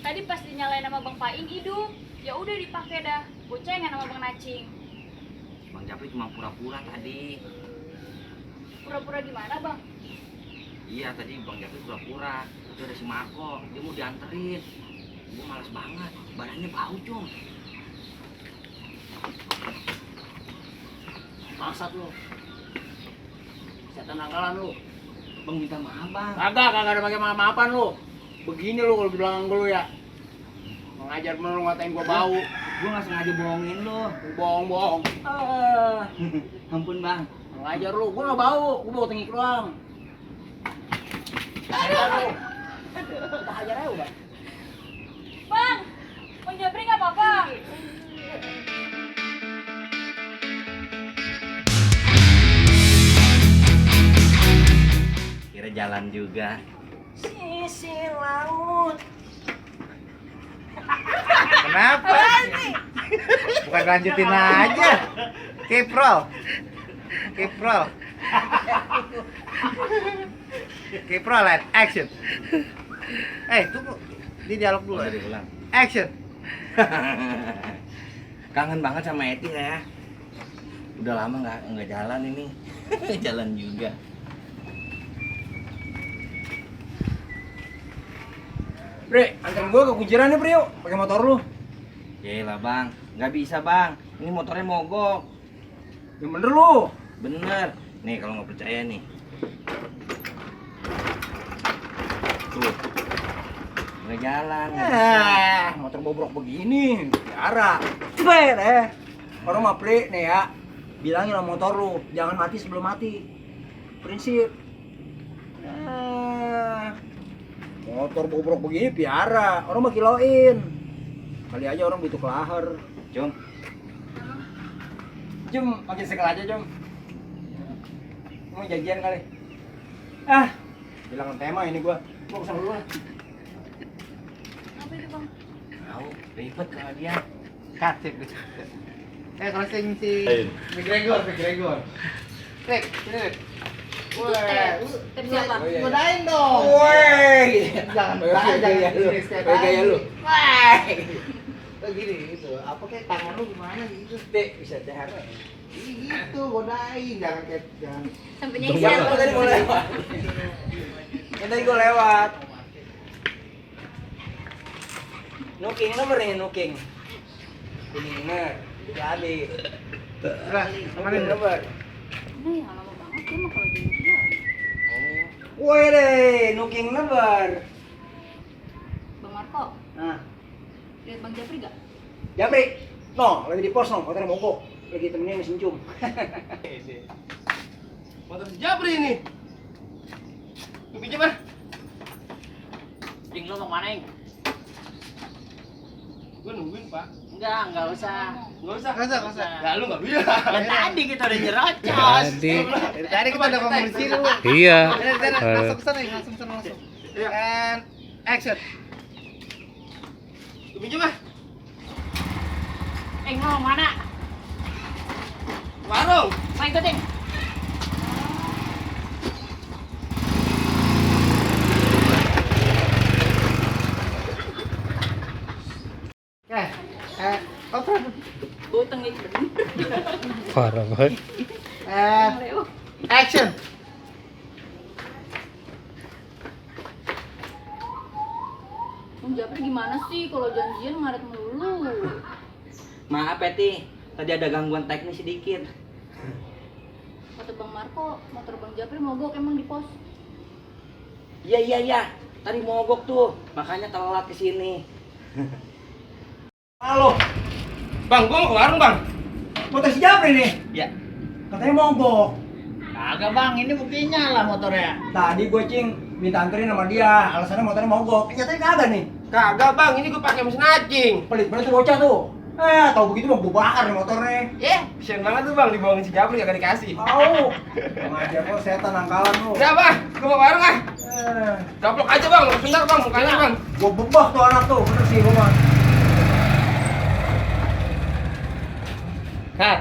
Tadi pas dinyalain sama Bang Paing hidup. Ya udah dipakai dah. Bocengan sama Bang Nacing. Bang Japri cuma pura-pura tadi. Pura-pura gimana, Bang? Iya tadi Bang Japri pura-pura. Itu ada si Marco, dia mau dianterin. Gue males banget, badannya bau cung. Maksud lu. Setan angkalan lu. Bang minta maaf bang. Kagak ada pakai maaf-maafan lu. Begini lu kalau di belakang gua lu ya. Mengajar lu ngatain gua bau. Gue nggak sengaja bohongin lo. Bohong-bohong. Ampun bang. Mengajar lu, gua enggak bau. Gua bau tengik doang. Setan lu. Kita hajar aja udah. Bang! Bang Japri nggak apa-apa? Kira jalan juga. Sisi laut. Kenapa? Bukan lanjutin aja. Kiprol. Kiprol. Kiprol and action. Tunggu. Di dialog dulu. Dari ulang. Action. Kangen banget sama Eti ya. Udah lama nggak jalan ini. Jalan juga. Bre, anterin gua ke kunciran nih, Bre, yuk. Pakai motor lu. Yaelah bang, nggak bisa bang. Ini motornya mogok. Yang bener lu. Bener. Nih kalau nggak percaya nih. Tuh. Nggak jalan. nggak bisa. Motor bobrok begini, biara. Cepet Orang mah Bre, nih ya. Bilangin sama motor lu, jangan mati sebelum mati. Prinsip. Motor bobrok begini piara, orang mah kiloin. Kali aja orang butuh kelahar. Cung, Jom, makin sekel aja, Jom. Mau janjian kali. Bilang tema ini gua kesana dulu lah. Apa itu, Bang? tahu ribet kalau dia. Kasih. Closing si McGregor. Rick, sini Rick. Itu tem siapa? Godain dong. Woi, Jangan gaya lu. Gaya lu. Gini gitu. Apa kayak tangan lu gimana gitu? Dek, bisa dehar. Gitu, godain. Jangan kayak jangan. Sampai Yang nyengser. gua tadi mau lewat. Yang tadi gua lewat. Nuking nomor nih, nuking. Ini bener. Jadi. Serah, kemarin Nomor. Ini yang lama banget dia mah kalau jadi dia. Woi deh, nuking nomor. Bang Marco, Nah, lihat Bang Japri gak? Japri. No, lagi di pos no, motor mogok. Lagi temennya mesin cium. Motor si Japri ini. Lu pinjam ah? Jing lu mau mana, Ing? Gue nungguin pak. Enggak usah. Nggak usah. Nggak usah. Ya lu nggak bisa. Tadi kita udah nyerocos. Tadi. Dari tadi kita udah ngomong di sini. Iya. Langsung ke sana, langsung. Iya. And action. Lu pinjam ah? Lu mau mana? Warung. Mau ikutin? Open. Bau tengik bener. Parah banget. And Leo. action. Bang Japri gimana sih kalau janjian ngaret melulu? Maaf Eti, tadi ada gangguan teknis sedikit. Kata Bang Marco, motor Bang Japri mogok emang di pos. Iya. Tadi mogok tuh, makanya telat ke sini. Halo, Bang, gua mau ke warung bang. motor si Japri nih. Ya. Katanya mogok. Kagak bang, ini buktinya lah motornya. Tadi gue cing minta anterin sama dia, alasannya motornya mogok. Nyatanya kagak nih. Kagak bang, ini gua pakai mesin acing. Pelit banget tuh bocah tuh. Tahu begitu mau gue bakar nih motornya. Kesian banget tuh bang, dibohongin si Japri kagak dikasih. Tahu. Ngajar kok setan angkalan lu. Udah bang, gua mau ke warung ah. Gaplok aja bang, sebentar bang, mukanya bang. Gue bebah tuh anak tuh, bener sih gue mah. Cut.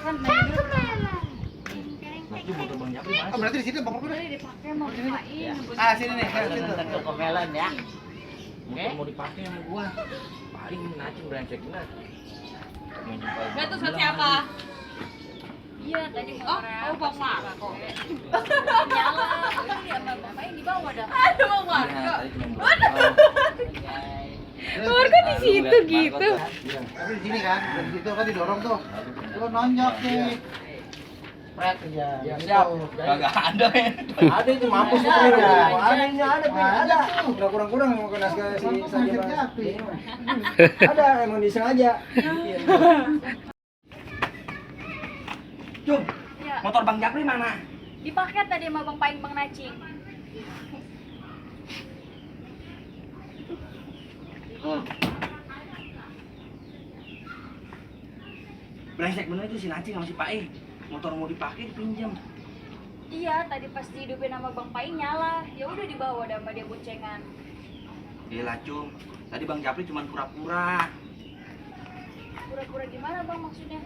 Kan main dulu. Nah, itu motor Bang Japri mana? Oh, berarti di sini bang. Udah dipakai mau dipakai. Sini nih. Sini. silent ya. Motor mau dipakai sama gua. Paling nacing brengsek banget. Gak tuh buat siapa? Iya tadi motornya. Bang Marco. Nyala. Udah dia sama bapaknya di bawah dah. Aduh Bang Marco. Marco di situ gitu. Tapi di sini kan, dari situ kan didorong tuh. Lu nonjok nih. Pret aja. Ya, Gitu. siap. Kagak ada ya. Ada itu mampus tuh. Ada ini ada, Pi. Ada. Udah kurang-kurang mau kena si Mampus saja. macam Bang. Japri. Ada emang disengaja. Cum, Ya, motor Bang Japri mana? dipakai tadi sama Bang Paing Bang Nacing. Brengsek bener itu si Nacing sama si Pae. Motor mau dipakai dipinjam. Iya, tadi pas dihidupin sama Bang Paing nyala. Ya udah dibawa dah sama dia boncengan. Gila Cum, tadi Bang Japri cuma pura-pura. Pura-pura gimana Bang maksudnya?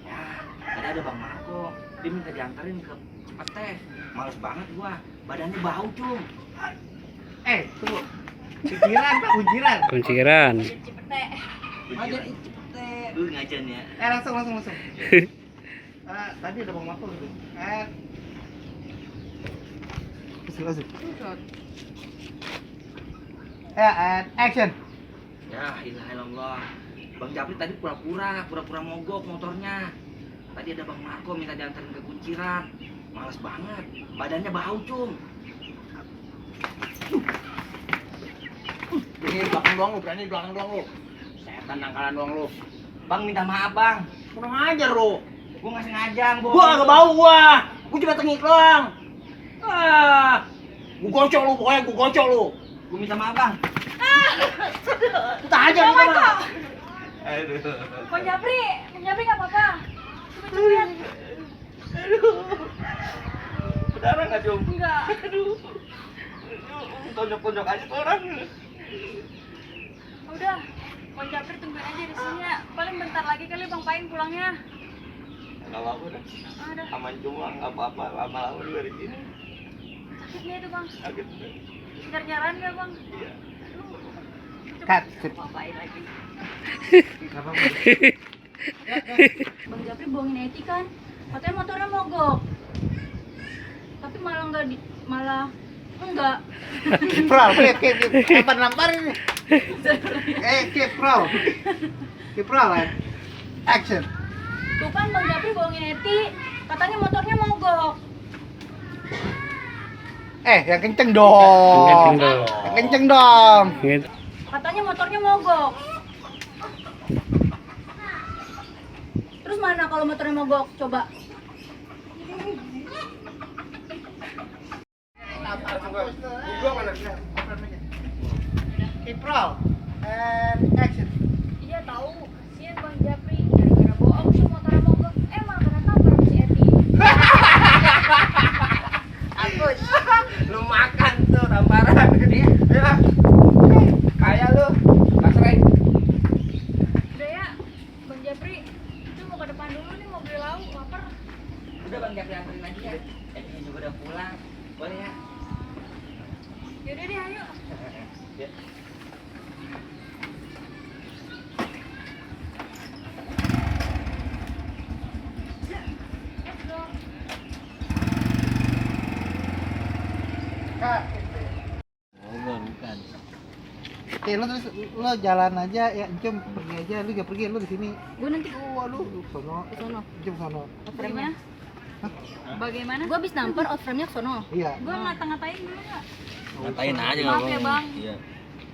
Ya, tadi ada Bang Marco. Dia minta dianterin ke Cipete. Males banget gua, badannya bau Cum. Tunggu. Pikiran Pak, kunciran. Kunciran. Jadi Cipete. Aja Cipete. Lu ngajen ya. Langsung. Tadi ada Bang Marco gitu. Langsung. Action. Ya, ilah ilallah. Bang Japri tadi pura-pura mogok motornya. Tadi ada Bang Marco minta dianterin ke kunciran. Males banget, badannya bau Cum. Ini belakang doang lu, berani belakang doang lu. Setan nangkalan doang lu. Bang minta maaf Bang. Kurang ajar lu. Gua nggak sengaja, Bang. Gua agak bau gua. Gua cuma tengik doang. Gua gocok lu pokoknya, gua gocok lu. Gua minta maaf Bang. Kita ajar Bang kita Marco. mah. Aduh. Bang Japri nggak apa-apa. Coba lihat. Berdarah nggak Cum? Enggak. Aduh. Tonjok-tonjok aja tuh orang. Udah, Bang Japri tungguin aja di sini ya. Paling bentar lagi kali Bang Paing pulangnya. Nggak apa-apa dah. Ada. Aman cuma nggak apa-apa, lama-lama juga di sini. Sakitnya itu Bang. Sakit. Nyar-nyaran nggak Bang? Iya. Cut. Ngapain lagi? Kenapa? Bang Japri bohongin Eti kan? Katanya motornya mogok. Tapi malah enggak. Kipral, keep. Nampar ini. Kipral. Kipral, action. Tuh kan Bang Japri bohongin Eti. Katanya motornya mogok. Yang kenceng dong. Kenceng dong. Yang kenceng dong. Gitu. Katanya motornya mogok. Terus mana kalau motornya mogok? Coba. Gua mana? Kipral, and action. Iya tahu. Sian Bang Japri gara-gara bohong sih motornya mogok. Malah kena tampar si Eti. Agus. Lu makan tuh tamparan. Ya. Kayak lu. Kasreng. Udah ya, Bang Japri. Itu mau ke depan dulu nih mau beli lauk, lapar. Udah Bang Japri anterin aja ya. Edi juga udah pulang. Boleh ya? Yaudah deh, ayo. Ya. Let's go. Kak. Bukan. Lo jalan aja ya, Encum pergi aja, lu gak pergi, lu di sini. Gue nanti Lu sono, ke sono. Encum sono. Bagaimana? Bagaimana? Gue habis nampar outframe-nya ke sono. Iya. Gue ngata-ngatain dulu nggak? Ngatain aja Maaf ya Bang. Iya.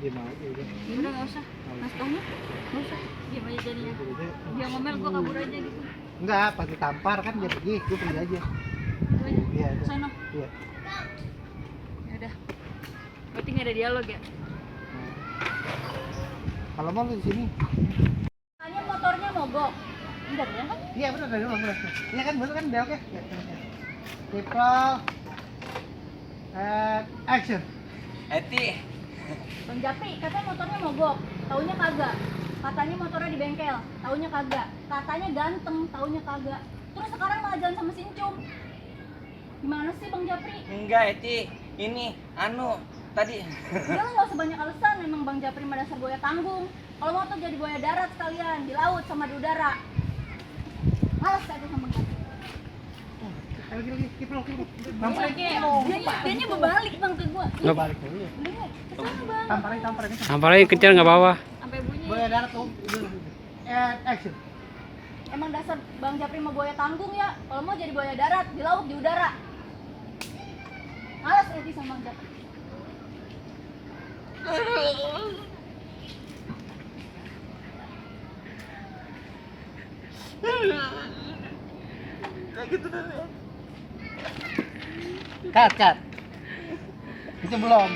Diam aja udah. Udah nggak usah. Mas Tongnya? Nggak usah. Diam aja jadinya. Dia ngomel gue kabur aja gitu. Enggak, pas ditampar kan dia pergi, gue pergi aja. Itu aja. Iya, Ke udah. sono. Iya. Ya udah. Berarti nggak ada dialog ya? Kalau mau lu di sini. Katanya motornya mogok. Bentar ya kan? Iya benar dari lu. Iya kan benar kan belok ya. People and action. Eti. Bang Japri, katanya motornya mogok. Taunya kagak. Katanya motornya di bengkel. Taunya kagak. Katanya ganteng. Taunya kagak. Terus sekarang malah jalan sama si Encum. Gimana sih Bang Japri? Enggak Eti. Ini tadi. Udah lo gak usah banyak alasan, memang Bang Japri mah dasar buaya tanggung. Kalau mau tuh jadi buaya darat sekalian, di laut sama di udara. Males saya tuh sama Bang Japri. Dia berbalik Bang ke gua. Nggak balik dulu ya. Bang. Tamparin. Tampar aja kencang nggak apa-apa. Sampai bunyi. Boya darat tuh. Action. Emang dasar Bang Japri mah buaya tanggung ya. Kalau mau jadi buaya darat, di laut, di udara. Males Eti sama Bang Japri. Cut. Itu belum.